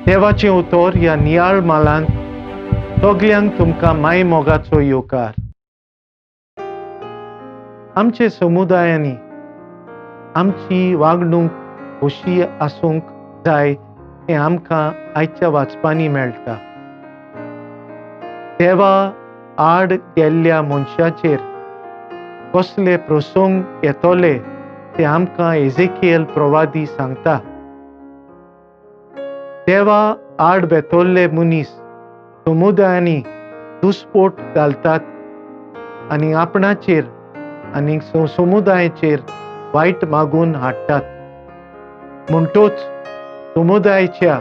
देवाचें उतर ह्या नियाळ मालांत सगल्यांक तुमकां माय मोगाचो येवकार. आमचे समुदायांनी आमची वागणूक खोशी आसूंक जाय हें आमकां आयच्या वाचपांनी मेळटा. देवा आड गेल्ल्या मनशाचेर कसले प्रसंग येतले ते आमकां एजेकियल प्रवादी सांगता. देवा आड बेतोल्ले मनीस समुदायांनी दुस्पोट घालतात आनी आपणाचेर आनी समुदायाचेर वायट मागून हाडटात. म्हणटोच समुदायाच्या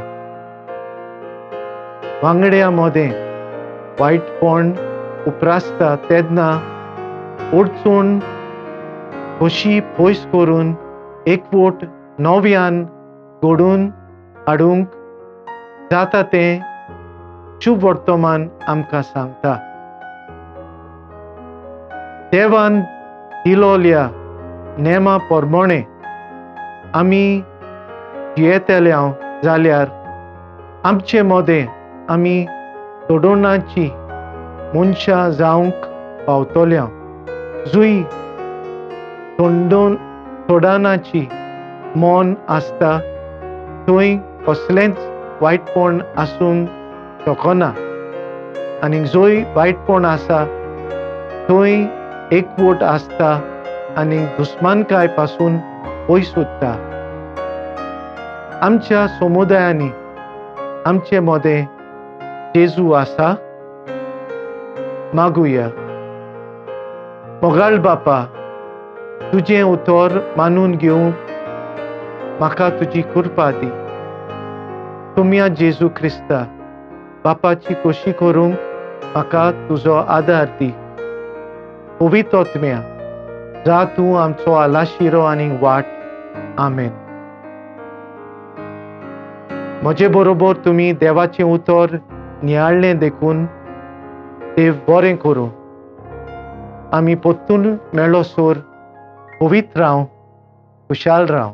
वांगड्या मदें वायटपण उप्रासता तेन्ना अडचण खोशी पयस करून एकवट नव्यान घडोवन हाडूंक जाता तें शुभ वर्तमान आमकां सांगता. देवान दिलोल्या नेमा प्रमाणे आमी जियेतले जाल्यार आमचे मदें आमी सोडोवणाची मनशां जावंक पावतले. जुय सोडणाची मन आसता थंय कसलेंच वायटपण आसूंक शकना आनी जंय वायटपण आसा थंय एकवट आसता आनी दुस्मानकाय पासून पयस उरता. आमच्या समुदायांनी आमचे मदें जेजू आसा. मागुया. मोगाळ बापा, तुजें उतर मानून घेवंक म्हाका तुजी कृपा दी. तुमया जेजू क्रिस्ता बापाची खोशी करूंक म्हाका तुजो आदार दी. पवित्र आत्म्या जा तूं आमचो आलाशिरो आनी वाट. आमेन. म्हजे बरोबर तुमी देवाचें उतर नियाळ्ळें देखून देव बरें करूं. आमी परतून मेळोसर पवित्र राव, खुशाल राव.